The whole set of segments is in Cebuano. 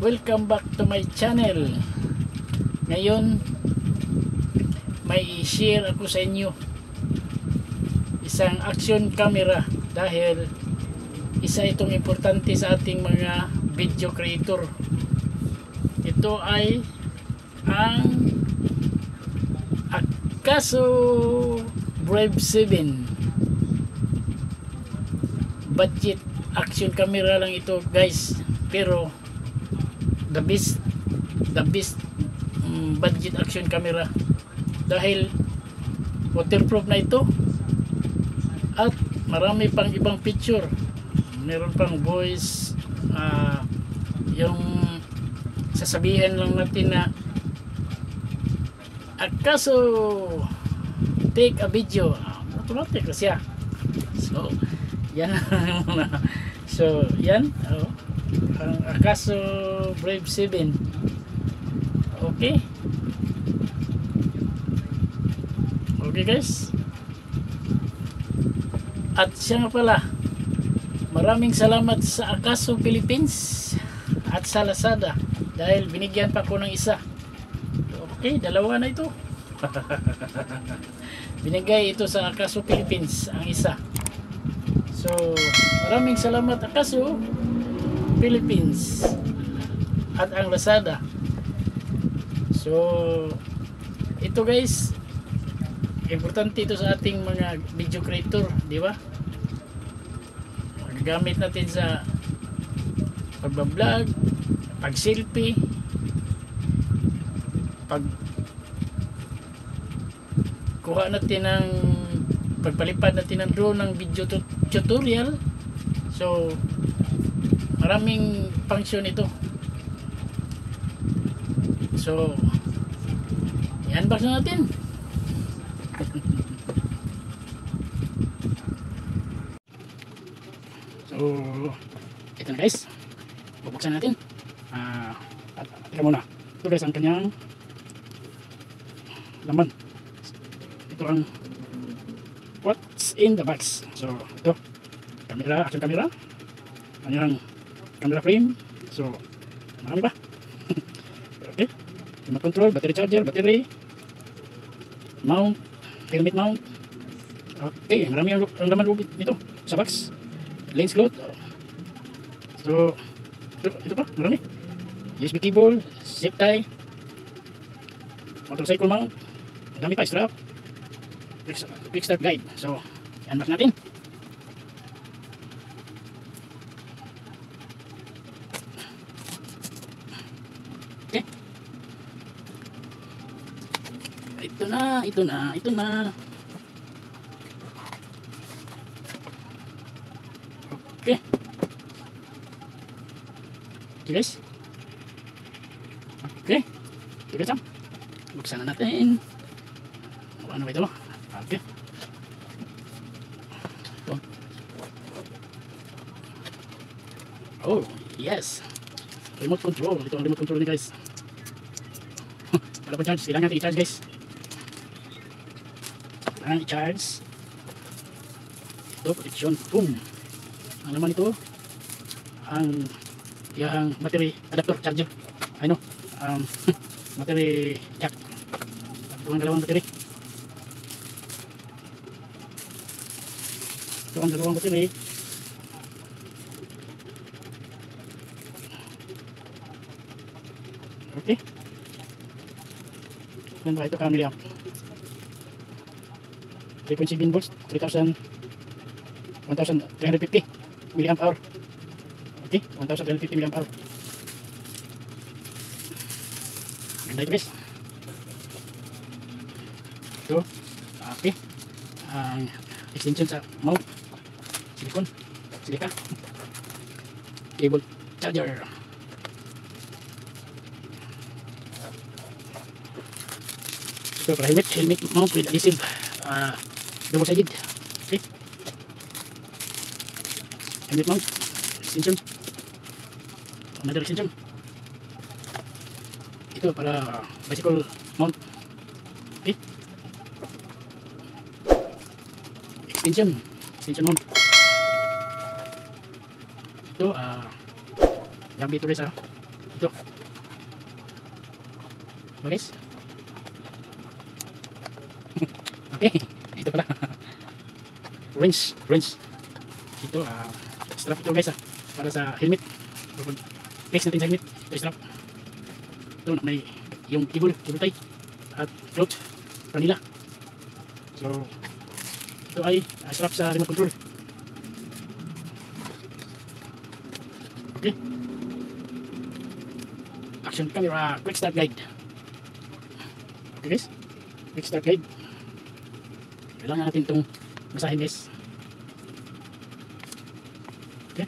Welcome back to my channel. Ngayon, may i-share ako sa inyo isang action camera dahil isa itong importante sa ating mga video creator. Ito ay ang Akaso Brave 7. Budget action camera lang ito, guys, pero the best budget action camera dahil waterproof na ito at marami pang ibang picture. Meron pang voice, yung sasabihin lang natin na "Akaso, take a video," automatic na siya. So yan. So yan, oh, ang Akaso Brave 7. Okay, okay guys, at siya nga pala, maraming salamat sa Akaso Philippines at sa Lazada dahil binigyan pa ko ng isa. Okay, dalawa na ito. Binigay ito sa Akaso Philippines ang isa. So, maraming salamat Akaso Philippines at ang Lazada. So, ito guys, importante ito sa ating mga video creator, di ba? Magagamit natin sa pagbablog, pag-selfie, pag kuha natin ng pagpalipad natin ng drone ng video tutorial. So maraming function ito. So i-unbox na natin. So ito na guys, bubuksan natin. At teka muna, ito guys ang kanyang laman. Ito ang what's in the box. So ito, camera, action camera, kanyang camera frame. So marami pa. Okay, remote control, battery charger, battery mount, helmet mount. Okay, marami ang laman loob nito sa box. Lens cloth. So ito pa, marami. USB cable, zip tie, motorcycle mount, dami pa, strap, quick start guide. So unbox natin. Okay, ito na, ito na, ito na. Okay, okay guys. Okay, ito guys, buksan na natin. Ano ba ito? Okay. Oh, yes. Remote control. Ito ang remote control niya guys. Wala pa charge. Kailangan natin i-charge guys. Kailangan i-charge. Ito, protection. Boom. Ang laman nito, ang iyang battery adapter charger. I know. Battery jack. Ito ang dalawang battery. Ito ang dalawang battery. Okay. Yan ba ito ka milliamp? 3.7 volts, 3,000, 1,350 milliamp hour. Okay, 1,350 milliamp hour. Ganda ito guys. Ito, okay. Ang extension sa mount, silicone, silica, cable charger. Ito para helmet, helmet mount with adhesive, double sided. Okay, helmet mount, extension, another extension. Ito para bicycle mount. Okay, extension, extension mount. Ito, gamit ito guys, Ito. Diba, guys? Okay. Ito pala. Wrench. Wrench. Ito, strap ito, guys, para sa helmet. Kapag fix natin sa helmet, ito strap. Ito, may yung cable, cable tie at float vanilla. So, ito ay strap sa remote control. Okay. Action camera, quick start guide. Okay, guys. Quick start guide. Kailangan natin itong basahin, guys. Okay.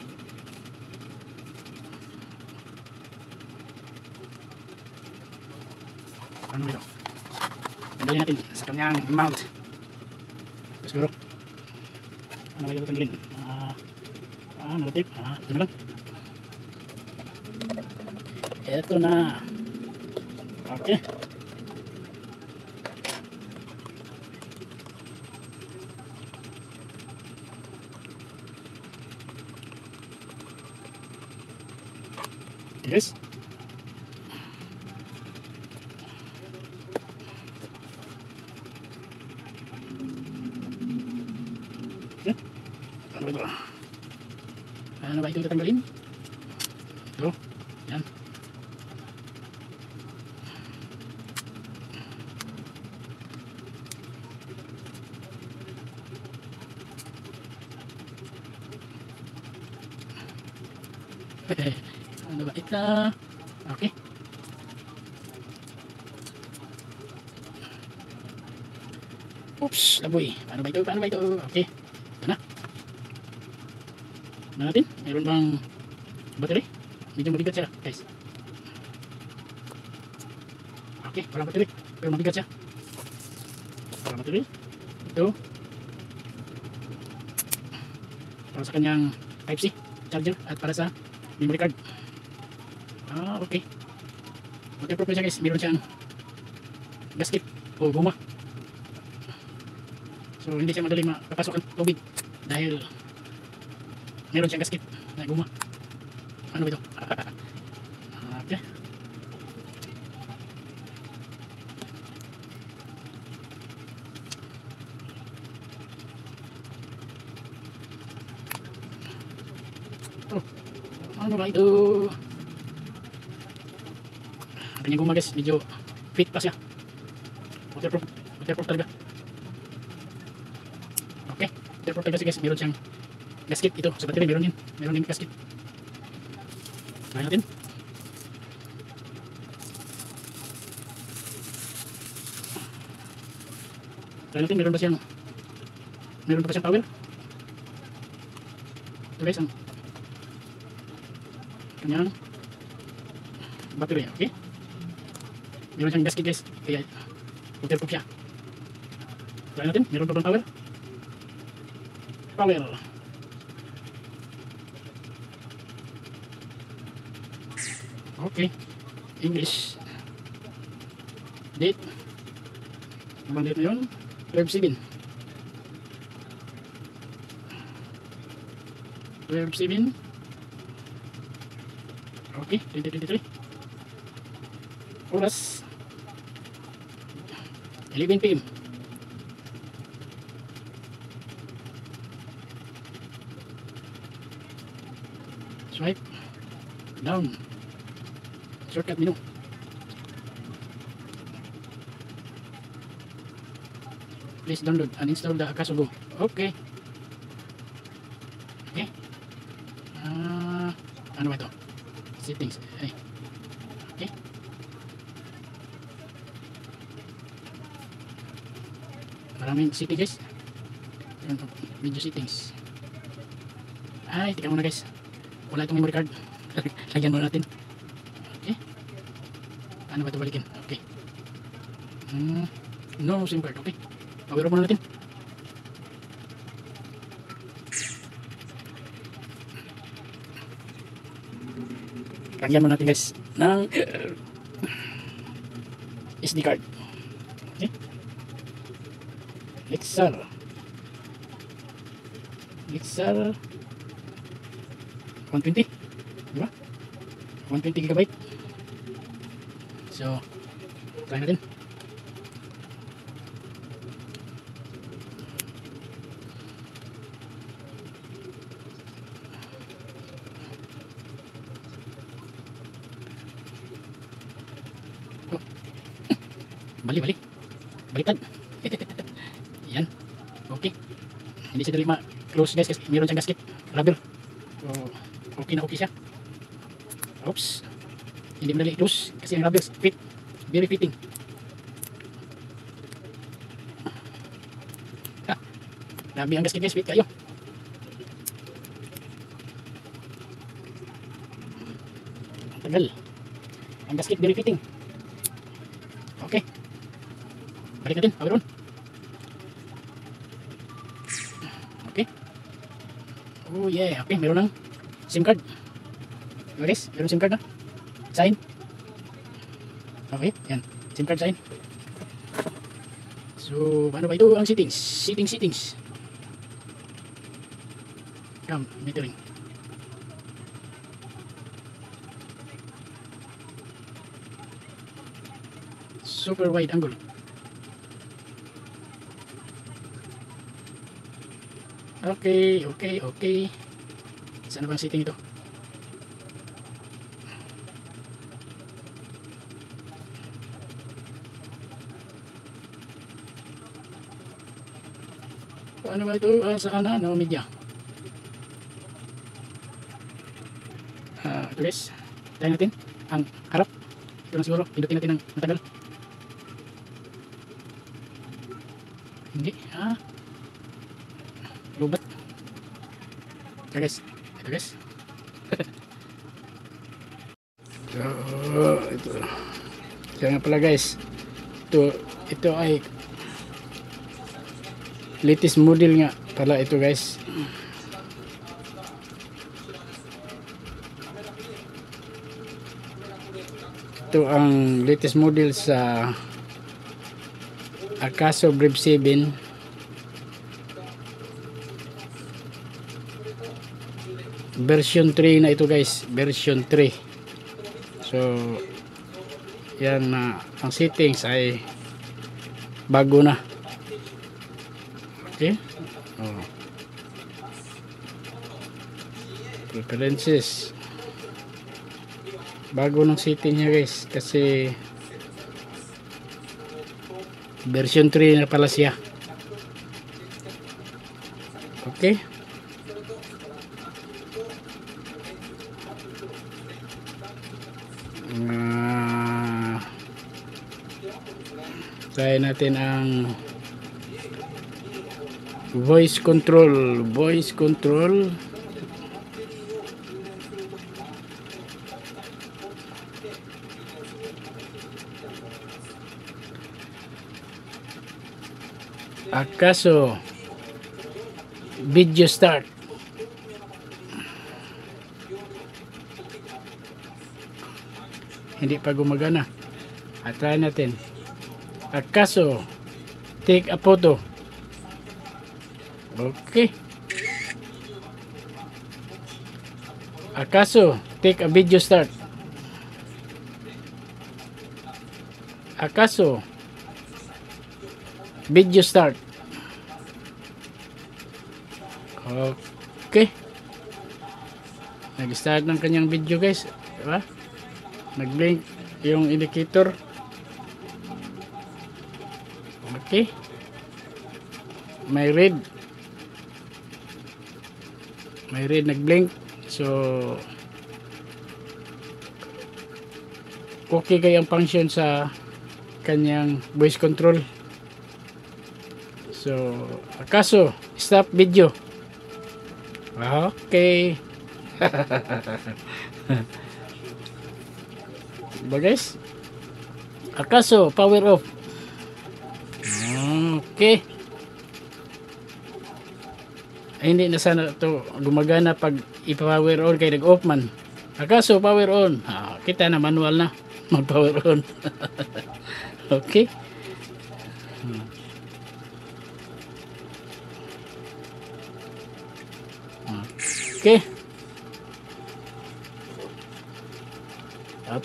Ano ito? Tanggalin natin sa kanyang mount. Ito siguro. Ano ba ito tanggalin? Nalotip. Ito na lang. Ito na. Okay. Guys. Okay. Ano ba ito? Ano ba ito tatanggalin? Ito. Yan. Ano ba ito? Okay. Oops, laboy. Paano ba ito? Paano ba ito? Okay. Ito na. Ito natin. Meron bang battery? Medyo mabigat siya, guys. Okay, walang battery. Pero mabigat siya. Walang battery. Ito. Para sa kanyang Type-C charger at para sa memory card. Okay. Waterproof na siya, guys. Meron siyang gasket o guma. So hindi siya madaling mapapasok ang tubig dahil meron siyang gasket na guma. Ano ba ito? Okay. Oh, ano ba ito? Ang kanyang guma, guys, medyo fit pa siya. Waterproof, waterproof talaga. Okay, waterproof talaga siya, guys. Meron siyang gasket ito sa battery, meron din. Meron din gasket. Try natin. Try natin, meron pa ba siyang power? Ito, guys, ang kanyang battery, okay? Meron siyang gasket, guys, kaya waterproof siya. Try natin, meron pa bang power? Power. Okay. English. Date. Ano bang date na yun? 12/7. 12/7. Okay, 2023. Oras 11 PM. Swipe down. Shortcut menu. Please download and install the Akaso Go. Okay. Okay. Ano ba ito? Settings. Ay. Okay. Maraming setting, guys. Video settings. Ay, teka muna, guys. Wala itong memory card. Lagyan muna natin. Okay. Ano ba ito balikin? Okay. No SIM card. Okay. Power off muna natin. Lagyan muna natin, guys, ng SD card. Okay. Lexar. Lexar 120. Di ba? 120 gigabyte. So, try natin. Oh. Bali, bali. Baliktad. Yan. Okay. Hindi siya dali ma-close guys kasi meron siyang gasket. Rubber. So, okay na okay siya. Oops. Hindi madali i-close kasi ang rubber fit. Very fitting. Ha. Grabe ang gasket guys. Fit kayo. Ang tagal. Ang gasket very fitting. Okay. Balik natin. Power on. Okay. Oh yeah. Okay. Meron ng SIM card. Okay guys. Meron SIM card na. Sign. Okay. Yan. SIM card sign. So, paano ba ito ang settings? Settings, settings. Cam, metering. Super wide angle. Okay, okay, okay. Saan na bang setting ito? Paano ba ito? Saan na? No, media. Ito guys. Try natin ang harap. Ito lang siguro. Pindutin natin ng matagal. Hindi. Lubat. Ito guys. Ito guys. So, ito. Kaya nga pala guys. Ito ay latest model nga pala ito guys. Ito ang latest model sa Akaso Brave 7. Version 3 na ito guys, version 3. So yan na, ang settings ay bago na. Okay. Oh. Preferences. Bago ng setting niya guys kasi version 3 na pala siya. Okay. Try natin ang voice control. Voice control. Akaso video start. Hindi pa gumagana. At try natin. Akaso take a photo. Okay. Akaso take a video start. Akaso video start. Okay. Nag-start ng kanyang video guys, diba? Nag-blink yung indicator. Okay. May red. May red nag-blink. So okay kay ang function sa kanyang voice control. So Akaso stop video. Okay. Diba guys? Akaso power off. Okay. Ay, hindi na sana ito gumagana pag i-power on kay nag-off man. Akaso power on. Kita na manual na mag-power on. Okay. Okay. Up.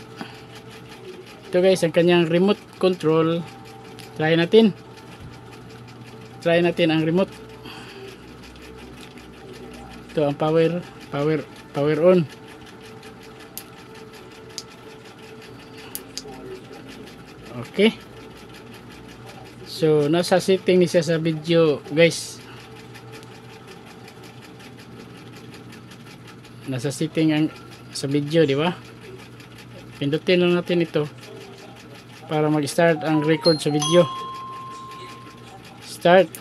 Ito guys, ang kanyang remote control. Try natin. Try natin ang remote. Ito ang power, power, power on. Okay. So nasa setting ni siya sa video guys. Nasa setting ang sa video, di ba? Pindutin lang natin ito para mag-start ang record sa video. Start.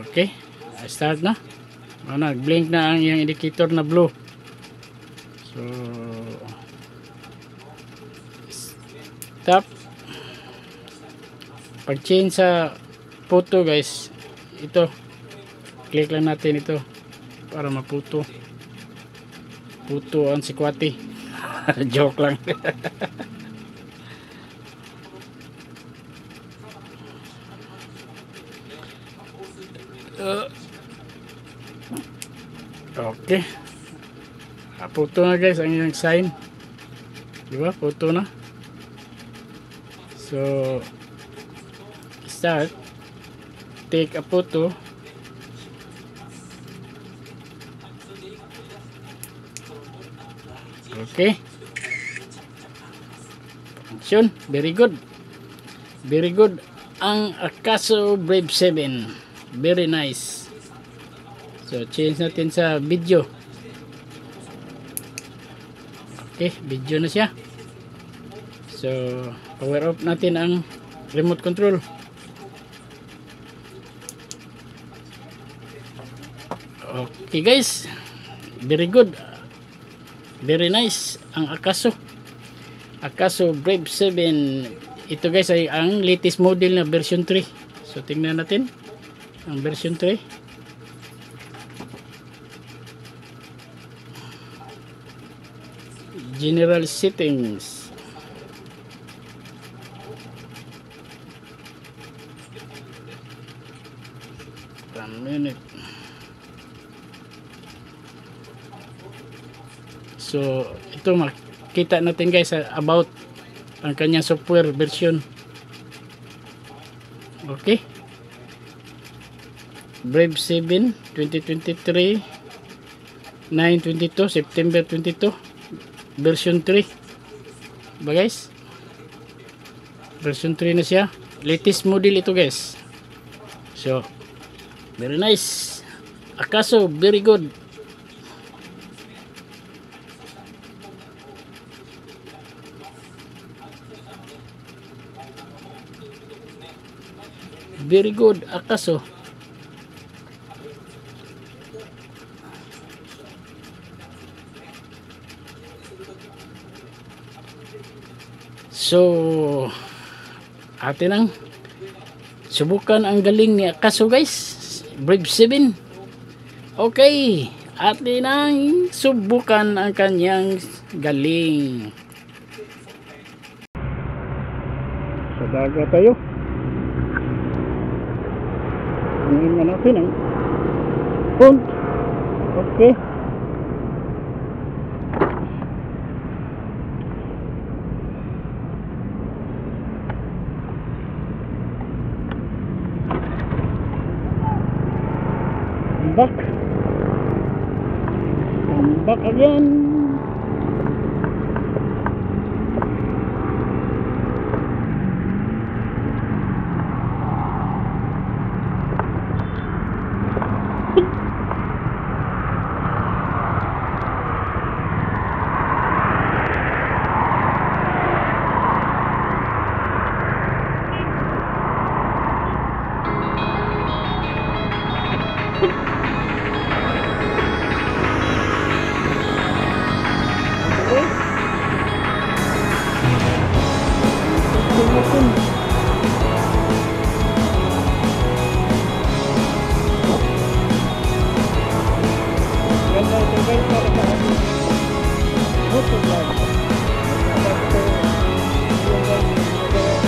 Okay, start na. Ano, nag-blink na ang iyang indicator na blue. So stop. Pag change sa photo guys, ito, click lang natin ito para maputo. Puto ang sikwati. Joke lang. Okay. Puto na guys ang iyang sign. Diba? Puto na. So start. Take a photo. Okay. Function. Very good. Very good. Ang Akaso Brave 7. Very nice. So change natin sa video. Okay, video na siya. So power off natin ang remote control. Okay guys, very good. Very nice ang Akaso. Akaso Brave 7. Ito guys ay ang latest model na version 3. So tingnan natin ang version 3. General settings. One minute. So ito makita natin guys about ang kanyang software version. Okay. Brave 7 2023 9/22 September 22 version 3. Ba guys? Version 3 na siya. Latest model ito guys. So very nice. Akaso, very good. Very good Akaso. So atin ang subukan ang galing ni Akaso guys, Brave 7. Okay, atin ang subukan ang kanyang galing. Sa dagat tayo. Tingnan na natin ang front. Okay. Back. I'm back again. Ganda ito guys para sa ating motovlog. Ito yung guys yung ginagawa natin.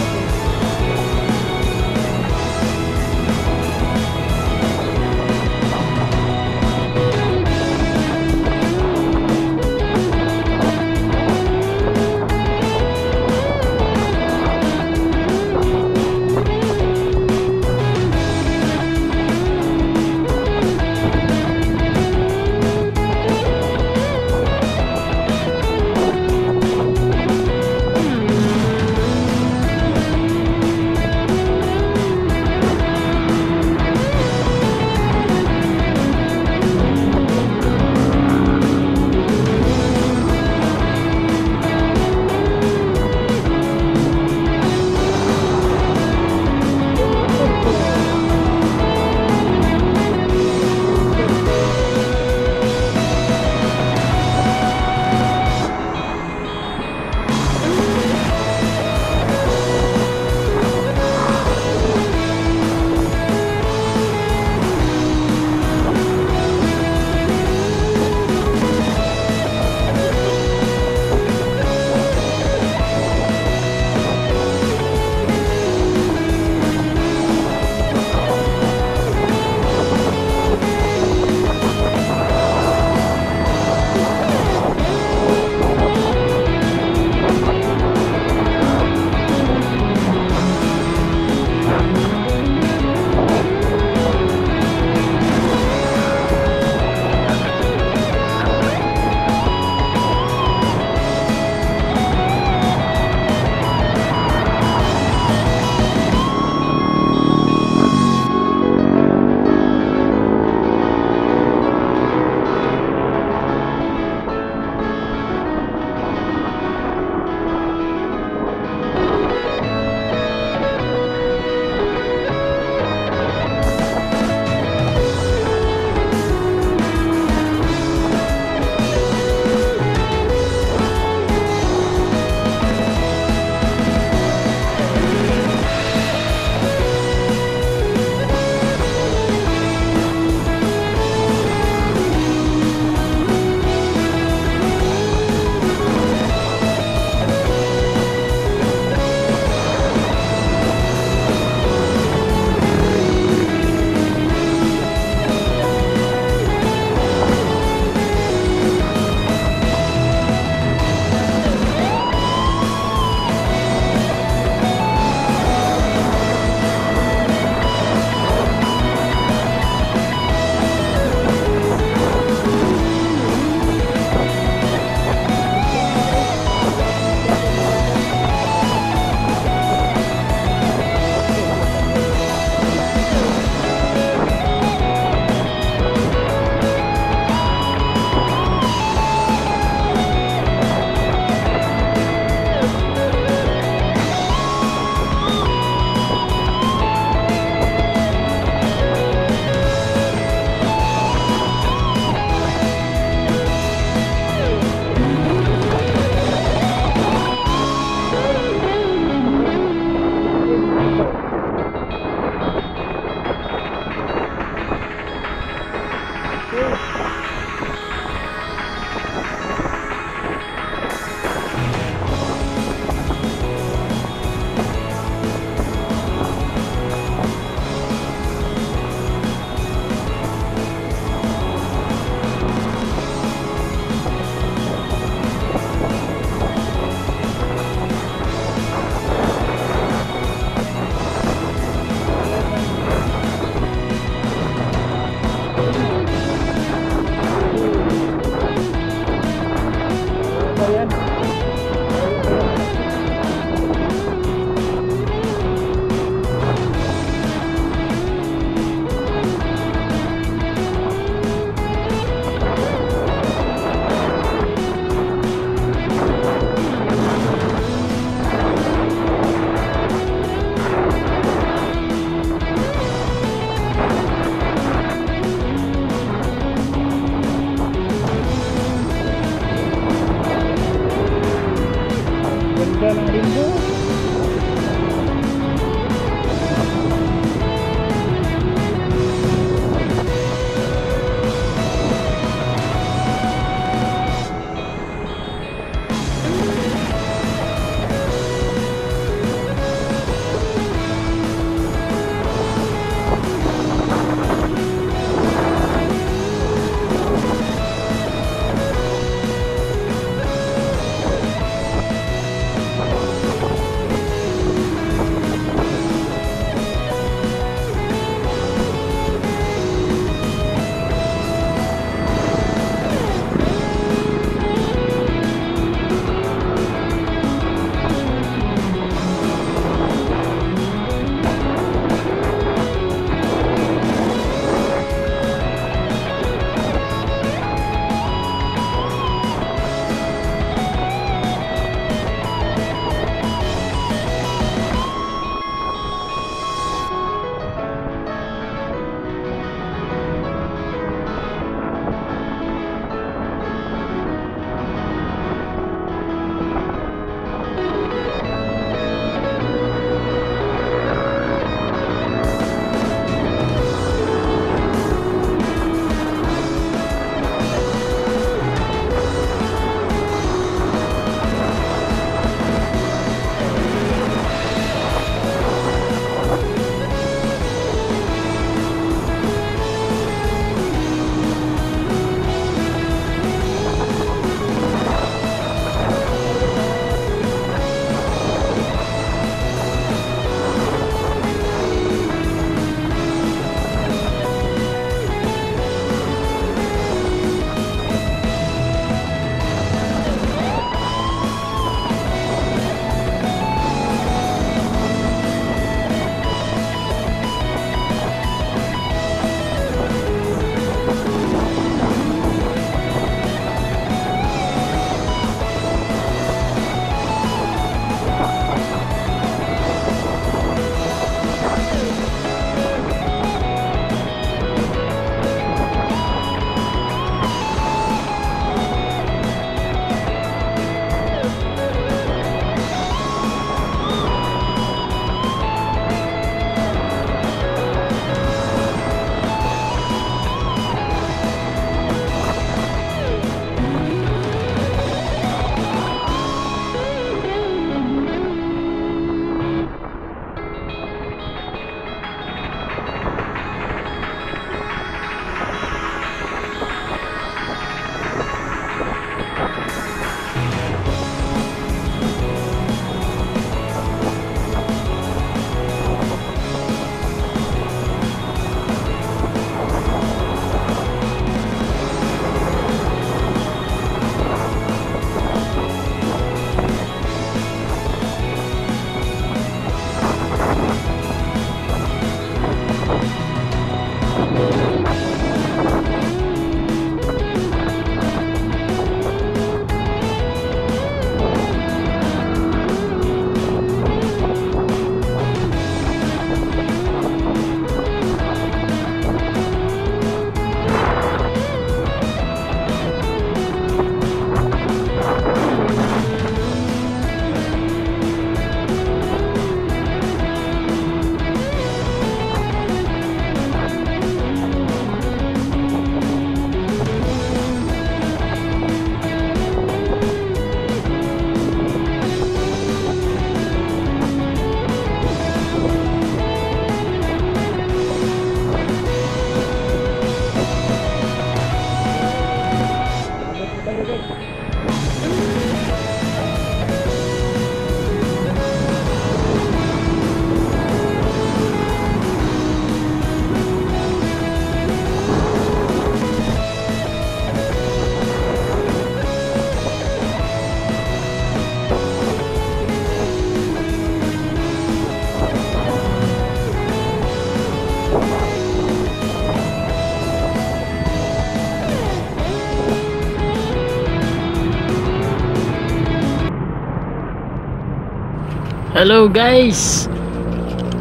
Hello guys.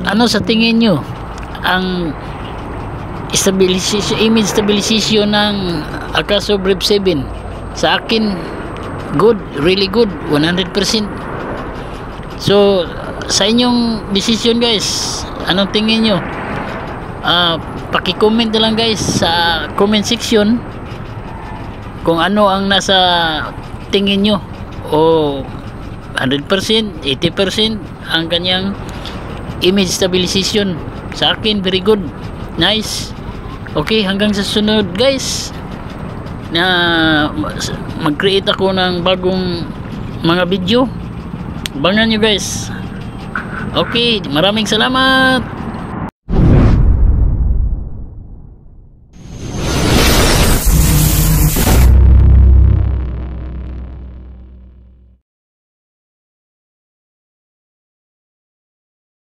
Ano sa tingin nyo ang stabilization, image stabilization ng Akaso Brave 7? Sa akin, good, really good, 100%. So, sa inyong decision guys, anong tingin nyo? Paki-comment na lang guys sa comment section kung ano ang nasa tingin nyo o 100%, 80% ang kanyang image stabilization. Sa akin, very good. Nice. Okay, hanggang sa sunod guys na mag-create ako ng bagong mga video. Abangan nyo guys. Okay, maraming salamat.